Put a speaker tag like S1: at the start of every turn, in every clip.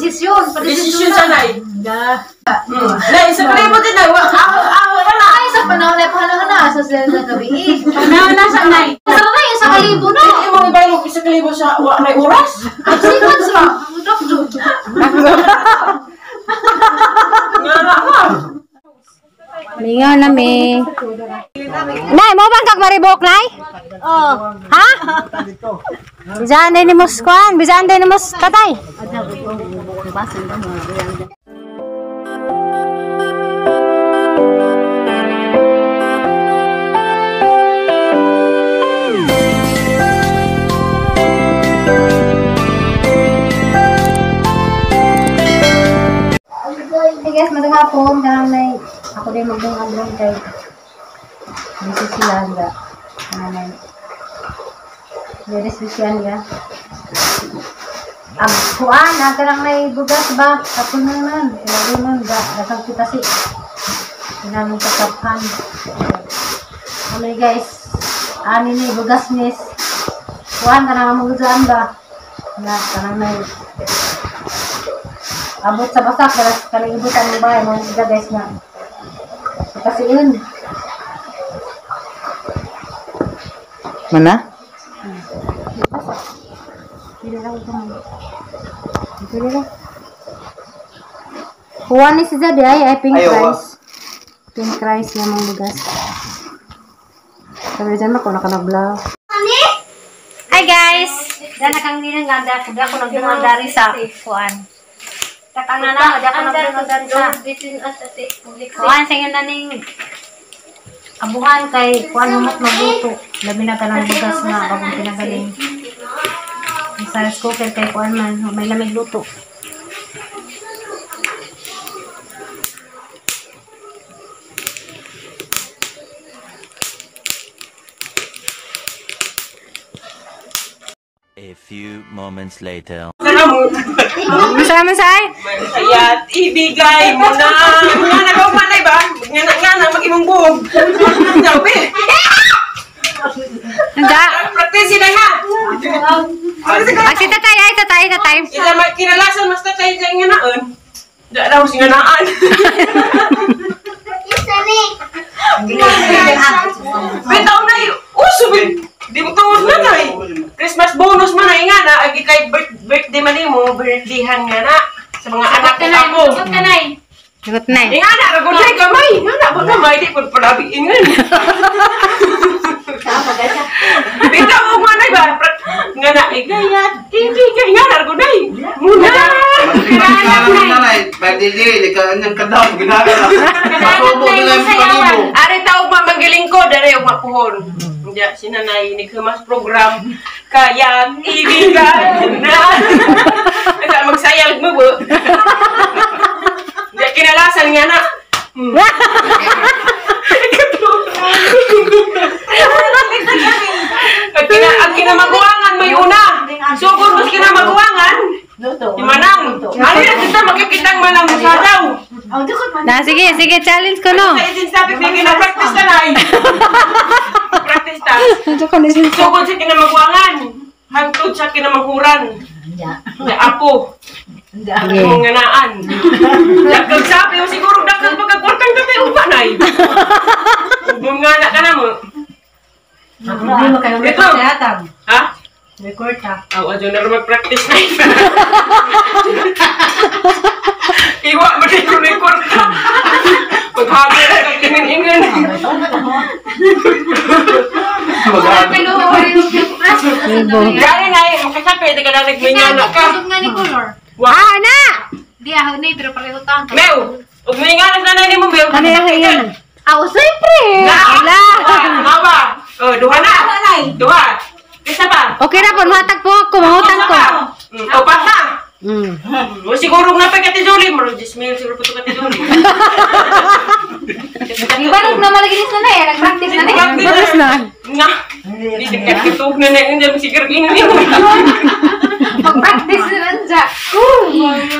S1: Desisyon,
S2: Desisyon sanay.
S1: Da.
S2: Na isa kalibo din na. Aho na na.
S1: Ay, sa panahon na panahon na sa sila sa gabi.
S3: Panahon na sa nay.
S1: Sa na isa kalibo na.
S2: Hindi mo ibaylo isa kalibo sa wa may oras.
S1: Seconds ra. Dok.
S2: Nga na ka.
S3: Mingaw na mi. Nay, mo bang kag maribok nay? Oh. Ha? Bisan din ni mos kuan, bisan din ni mos tatay.
S1: Hey guys, magandang hapon. Kanang ako din magdung-agdung kay busy sila nga. Nanay. Very special ya. Ang kuan, ang kanang may bugas ba? Ako na naman. Ilagay mo, dasang kita si. Inamong katapan. Ano guys, ani ni bugas nis. Kuan, kanang among ba? Na, kanang may abot sa basak, kanang ibutan ng bahay. Mga sila guys na. Kasi yun.
S4: Mana?
S1: Pili lang ito. Pili lang. Kuha ni si Zadi ay pink rice. Pink rice yung mga bugas. Sabi dyan ba kung nakanaglaw.
S3: Hi guys! Diyan na kang ninang ganda. Kuda ko nagdungag dari sa kuan. Takang na na, kuda ko nagdungag dari sa kuan. Sa inyo na ning abuhan kay kuan humot magluto. Labi na ka ng bugas na bagong pinagaling. Sa rice cooker kay kuan man, may lamig luto.
S5: A few moments later.
S3: Masama say?
S2: Kaya't ibigay mo na. Nga na ka manay ba? Nga na mag-imong buhog. Sabi.
S3: Nanda.
S2: Practice na nga.
S3: Ay, si tatay, ay tatay, tatay.
S2: Ila kinalasan mas tatay sa nga naon. Da raw si nga naan. Bitaw na uso bin. Di mo tuod na tay. Christmas bonus man ay nga na agi kay birthday man nimo, birthdayhan nga na sa mga anak ni ako.
S3: Sagot ka nay. Sagot nay.
S2: Nga na ra gud gamay. Nga na ba gamay di pud palabi ingon. Bitaw og manay ba? Nga na igayat, ibigay nga na ra gud nay. Muna.
S4: Nanay, pwede ka anyang kadam ginagawa. Matubo na lang panibo.
S2: Ari taog mamanggiling ko dere og mapuhon. Diya, si nanay naghumas program kaya ibigay na. Kaya magsayal mo ba? Diya kinalasan nga na. Ang kinamaguangan may una. Sugod mas kinamaguangan. Di manang. Ano na kita makikitang manang musadaw.
S3: Na, sige, sige, challenge ko no.
S2: Sa isin sabi ko, gina-practice na nai. Practice ta. Sugod sa kinamaguangan. Hangtod sa kinamanghuran. Ya apo. Ang nganaan. Dagkag sabi mo siguro dagkag pagkakwartang tatay upa nay. Bungana ka na mo.
S1: Hindi mo kayo
S2: Ito. Ha?
S1: Record ha.
S2: Aw, adyo na mag-practice na. Iwa mo din ko record ka. Paghabi na kang tingin-ingin. Gaya na eh, makasapi, di ka na nagmingana ka.
S3: Ah, na!
S1: Di ako na pero pareho tang.
S2: Mew! Huwag mingana sa nanay mo, Mew.
S3: Ano yung yan? Ah, siyempre! Wala!
S2: Mama! Oh, duha na! Duha! Isa pa!
S3: Okay na po, mahatag po ako, mangutang ko.
S2: O, pa! O, siguro nga pa kati Julie. Maro, Jismail, siguro po ito kati Julie.
S1: Iba nag na malagi na eh, nag-practice na eh.
S3: Practice na.
S2: Nga! Hindi nagkatug na na yun, siguro ginin.
S1: Mag-practice na nandiya.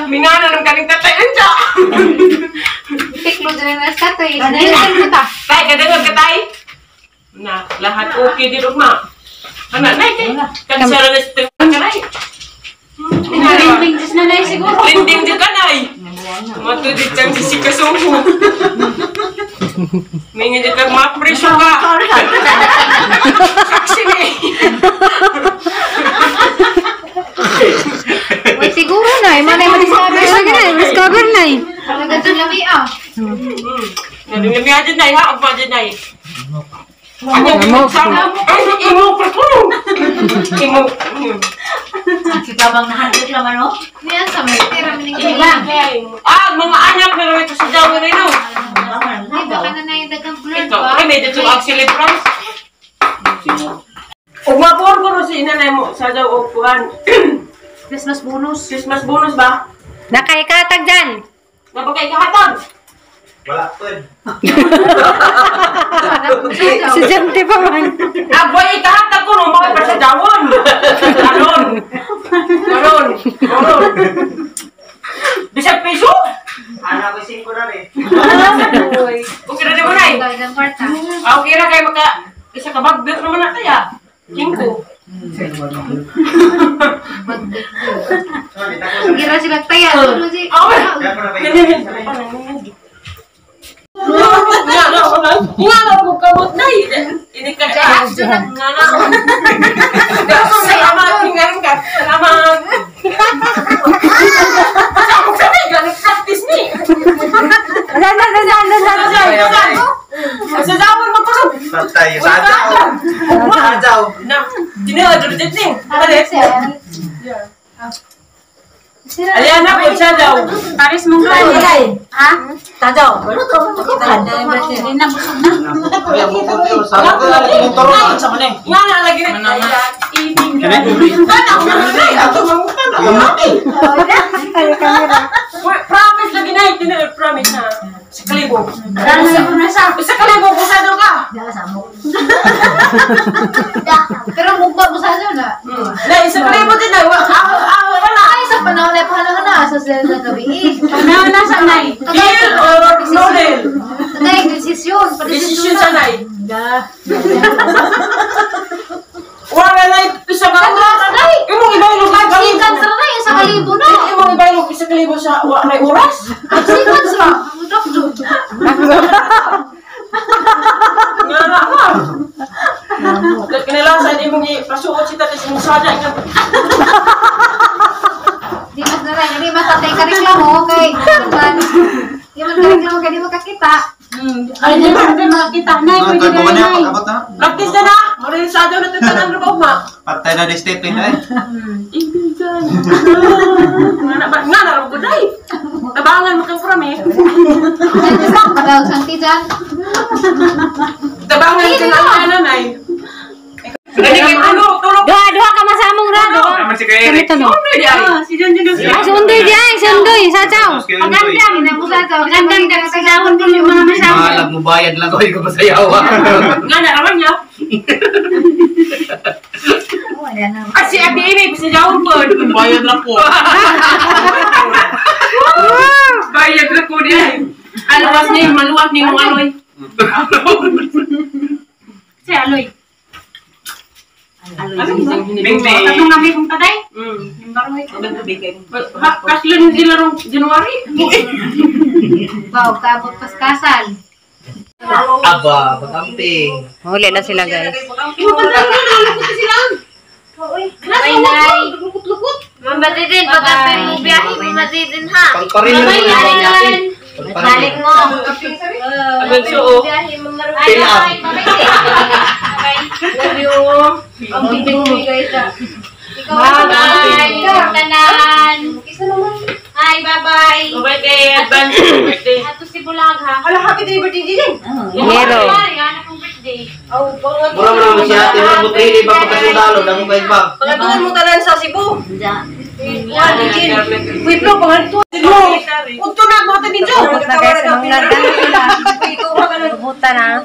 S2: Mingana ng kaning tatay, andiya!
S1: Tiklo dyan na sa tatay. Nailan mo ta.
S2: Tay, kadangag ka, tay? Na, lahat okay din, ugma. Ano, nay, kay. Kansara na sa tingin ka, nay.
S3: Ring-ring, na nay. siguro.
S2: Linding di ka nay. Matod di kang sisikasuho. May nga di kang mapresyo ka. Saksi ni.
S3: Uy, siguro na. Manay ma-discover. Sige na, discover na eh. Nagdalami ah.
S2: Nagdalami ah dyan na ha. Ugma dyan na eh. Ano imok ko. Imok.
S1: Sikabang nahandot lang ano?
S3: Niyan sa may tira maning
S2: Ah, mga anak na rin ito sa jawa na ino.
S3: Ay, baka na na yung dagang blurred
S2: Ikaw,
S3: ba?
S2: ay medyo ito ang celebrants. Ugma po ko si inanay mo sa jawa o kuhan.
S1: Christmas bonus.
S2: Christmas bonus ba?
S3: Nakaikatag dyan.
S2: Napakaikatag.
S4: Wala po.
S3: Si Jante pa man.
S2: Aboy, ikahatag ko nung mga pa sa jawon. Karon. Karon. Karon. Bisag piso?
S4: Anak ko 5 na rin.
S2: Okay na din mo na eh. Okay na kayo maka... Isa ka bag, naman na kaya. 5.
S3: Gira sila taya.
S2: Nga na ko kamot na eh. Ini ka. Nga na. Salamat. Nga ka. Salamat. Ako sa may ganit practice ni. Sa jawon magkusog.
S4: Patay. Sa jaw. Sa jaw.
S2: Na. Tinaador din ni. Ayan na po siya daw.
S1: Paris mong kaya. Ha? Tadaw.
S4: Hindi
S1: na busog na.
S2: Nga na lagi na. Promise lagi na. Promise na. Sa kalibo. Sa kalibo, busado ka.
S3: Pero mugba busado na.
S2: Sa kalibo din na.
S3: Ay, sa panahon na panahon na. Sa sila gabi.
S1: Panahon na sa nay.
S2: Deal or no deal?
S3: Tagay, desisyon.
S2: Desisyon sa nay. Wala na isa ka. Imong ibaylog ka.
S3: Seconds ra na, isa kalibo na.
S2: Imong ibaylog isa kalibo sa wa na oras.
S3: Seconds ra.
S2: Nga na ka. Kinilasan imong ipasuot si tatis imong sada nga.
S3: Di mas na lang, di mas tatay ka reklamo kay di man ka reklamo kay di mo kakita.
S1: Ay, di man makakita na. Pwede na na.
S2: Practice na na. Marisado na ito tanan ra ba?
S4: Patay na di step na eh.
S2: Ibigan. Nga na ba? Nga na ra gud ay. Tabangan mo kang kami.
S3: Pagawag sang tijan.
S2: Tabangan ka na nanay. Tulog.
S3: Duha ka masamong ra.
S4: Naman si Kuya Eric.
S2: Si John John.
S3: Ay, sundoy di ay, sundoy sa chaw. Pagandam, pagandam sa jawon ko yung mga masamong.
S4: Malag mo bayad lang ko ikaw masayawa.
S2: Nga na raman niya. Ah, si Abi ini bisa jauh pun.
S4: Bayad lang po.
S2: Bayad lang ko dia. Aluwas ni, maluwas ni mong aloy.
S1: Si aloy.
S4: Ming-ming.
S1: Katong kami kung patay.
S2: Kaslan nila rong January.
S3: Wow, kabot paskasal.
S4: Aba, bakamping.
S3: Huli na sila guys.
S6: Bye, Nay. Mamatidin, pagkape mo biyahe, mamatidin ha.
S4: Pangparil mo na
S6: Bye, Balik mo.
S2: Agad siya, oh.
S6: Biyahe, mamarunong.
S4: Fill up.
S6: Bye.
S2: Love you.
S6: Ang bibig mo, guys. Bye-bye. Tanan. Hi, bye-bye.
S2: Birthday, advance birthday.
S6: Ato si Bulag ha.
S2: Hala, happy day birthday din.
S3: Yero.
S6: Anak kong birthday.
S4: Mura mo naman siya, tinuro mo trili ba pagkasundalo, damo kayo ba?
S2: Pagatuan mo tanan sa Cebu. Pueblo, panganto. Udto na, mga dito.
S3: Ubot na guys, among larga na sila. Ubutan na.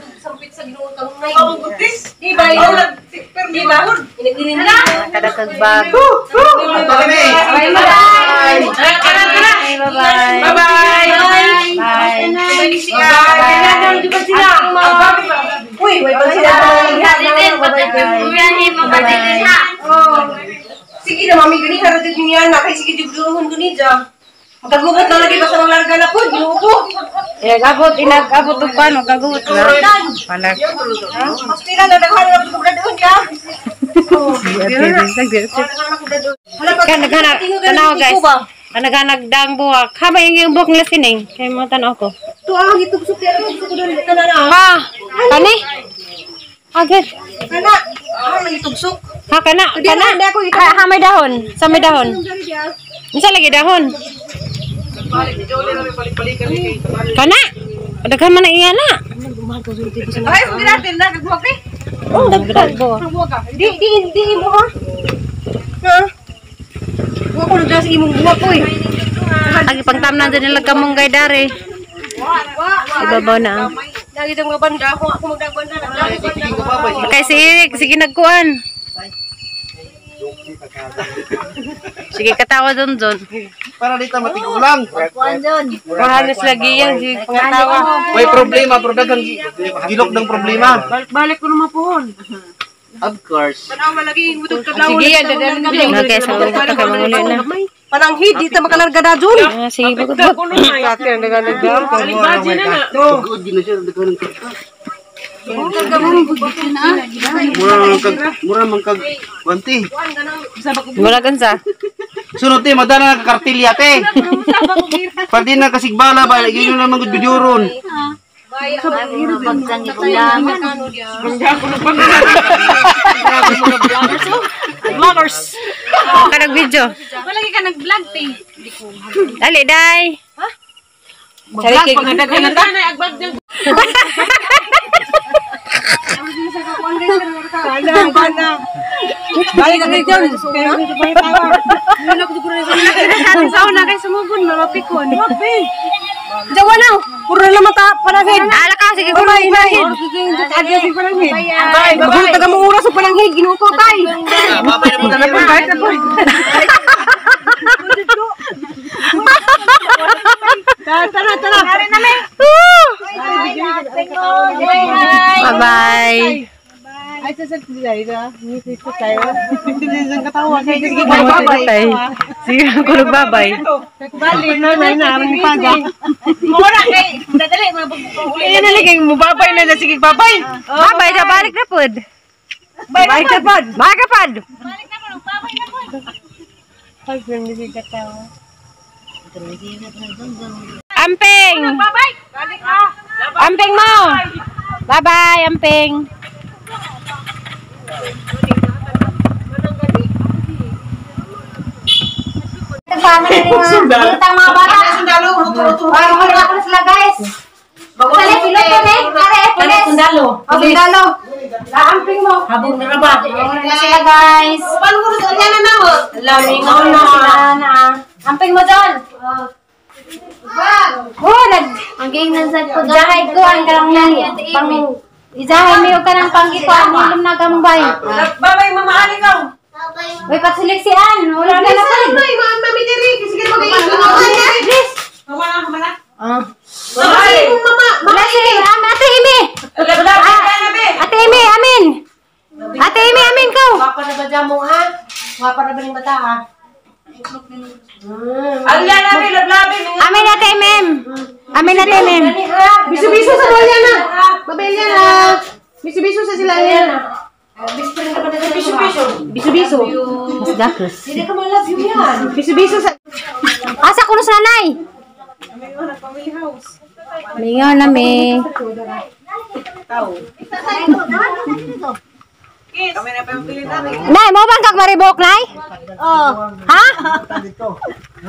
S2: Di ba? Di ba?
S3: Kadagkag bag.
S4: Bye
S3: Bye.
S2: Tara, tara.
S3: Bye-bye.
S2: Bye-bye.
S3: Bye.
S2: Uy, way pa sila.
S6: Mamatidin, pagkape mo biyahe, mamatidin ha.
S2: Sige na mami gani harad jud niya na kay sige jud ko niya. Magkagubat na lagi basta malarga na po, Ginoo ko.
S1: Inag-abot, inag-abot og paano gagubat na. Panak.
S2: Pastila na daghan na ko doon ya.
S1: Kan naghanap tanaw guys. Naghanap dang buwak. Haba yung buhok nila sining. Kay mo tanaw ko.
S2: Tuang gitugsok ya tugsok ko doon kana na.
S1: Ha. Kani? Agad.
S2: Kana. Ah, gitugsok.
S1: Ha kana, kana. Ha may dahon. Sa may dahon. Unsa lagi dahon? Kana. Daghan man ang iya na.
S2: Ay, natin na nagbuwak eh.
S1: Oh, daghan buwak.
S2: Di di di mo ha. Ha. Wa ko nagdala sa imong buwak ko eh.
S1: Agi pangtamnan dyan nila kamunggay dari. Ibabaw na.
S2: Lagi daw mga banda ako ako magdagbanda.
S1: Kay si Eric, sige nagkuan. Sige katawa doon doon.
S4: Para dito matigulang.
S2: Mahalos lagi yan, sige pangatawa.
S4: May problema pero daghang gilok ng problema.
S2: Balik ko naman pohon.
S4: Of course.
S1: Sige yan, dadalhin din. Okay, so ka manguli na.
S2: Pananghid, di ta makalarga na dun.
S1: Ah, sige, bagot bagot.
S4: Good gina siya daghan ng kagka. Mura man kag wanti.
S1: Mura gansa.
S4: Sunod te madala na ka kartilya te. Pwede na kasigbala ba yun naman gud bidyuron.
S2: Vloggers.
S1: Ka nag-video.
S6: Wala ka nag-vlog te.
S1: Dali day. Ha?
S2: Vlog pagdaghan na ta. Balik ka dito.
S6: Sa una kay sumugod mamapikon.
S2: Jawa na. Puro na mata pananghid.
S1: Ala ka sige kuno pananghid.
S2: Bye. Bye. Taga mo oras og pananghid Ginoo ko tay.
S4: Babay na po na po.
S2: Bye na po. Tara tara.
S1: Bye bye.
S2: Ay sa tayo. Sige
S1: Sige kuno babay.
S2: Bali na na na ang paga. Mura kay dadali mga pag-uli. Ayan na lagi mo babay na na sige babay.
S1: Babay na balik na pud.
S2: Bye ka pud.
S1: Bye ka pud.
S6: Balik na pud, babay na pud.
S2: Ay sige katawa.
S1: Amping.
S6: Babay. Balik ka.
S1: Amping mo. Bye bye amping. Sundalo, mga bata.
S2: Sundalo, ruto-ruto.
S1: Wala sila guys. Sali piloto ni, kare pulis.
S2: Sundalo.
S1: Oh, sundalo. Amping mo.
S2: Habog na ba?
S1: Wala sila guys.
S2: Paano ko sa na na mo? Lamingaw na.
S1: Na. Amping mo doon. Oh, nag
S3: Ang giingnan sa ko.
S1: jahay ko ang karang pang ijahay mi og kanang pangikuan nilom na gamong bay.
S2: Babay mama ali ka.
S1: Uy, pagseleksian. Wala na na pud.
S2: Ay, mama mi diri sige mag-iingon.
S1: Please.
S2: Mama na, mama na.
S1: Ah.
S2: Mama, mama.
S1: Wala sila. Ate Amy. Ate Amy, amin. Ate Amy, amin ko.
S2: Wapa na ba dyan mo, ha? Wapa na ba yung bata, ha? Alya na, lablabi.
S1: Amin, Ate Amy. Amin, Ate Amy.
S2: Biso-biso sa balya na. Mabelya na. Biso-biso sa sila yan. Biso-biso. Biso-biso.
S1: Mas dakos.
S2: Hindi ka malove you yan. Biso-biso sa...
S1: Asa kuno sa nanay? Mingaw na mi. Nay, mo bang kag maribok, nay?
S3: Oh.
S1: Ha?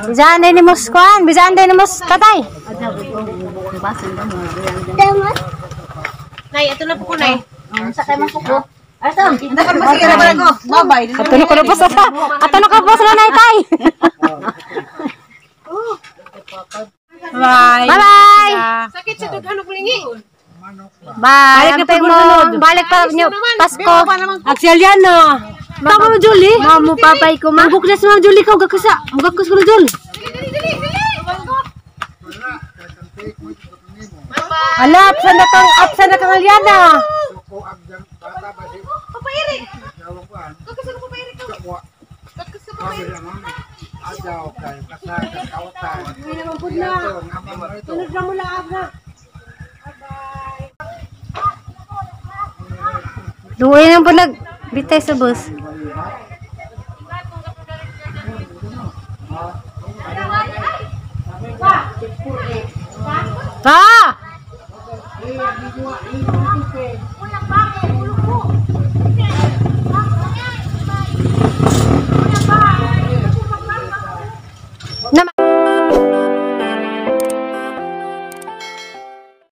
S1: Bisaan din ni mos kuan, bisaan din ni mos tatay.
S2: Nay, ito na po ko, Nay.
S3: Sa kay man ko.
S2: Bye-bye.
S1: Ato na ko na po sa ato na ko po sa nanay tay.
S2: Bye.
S1: Bye-bye.
S2: Sakit sa dughan og lingi.
S1: Bye. Balik mo. Balik pa nyo Pasko.
S2: Axeliano. Tama mo Julie.
S3: Mamo papay ko ma.
S2: Mabuk na si Ma'am Julie ka gakasa. Mugakus ko na Jul. Ala, absan na kang Aliana.
S3: Luoy nang po nag bitay sa bus. Ah!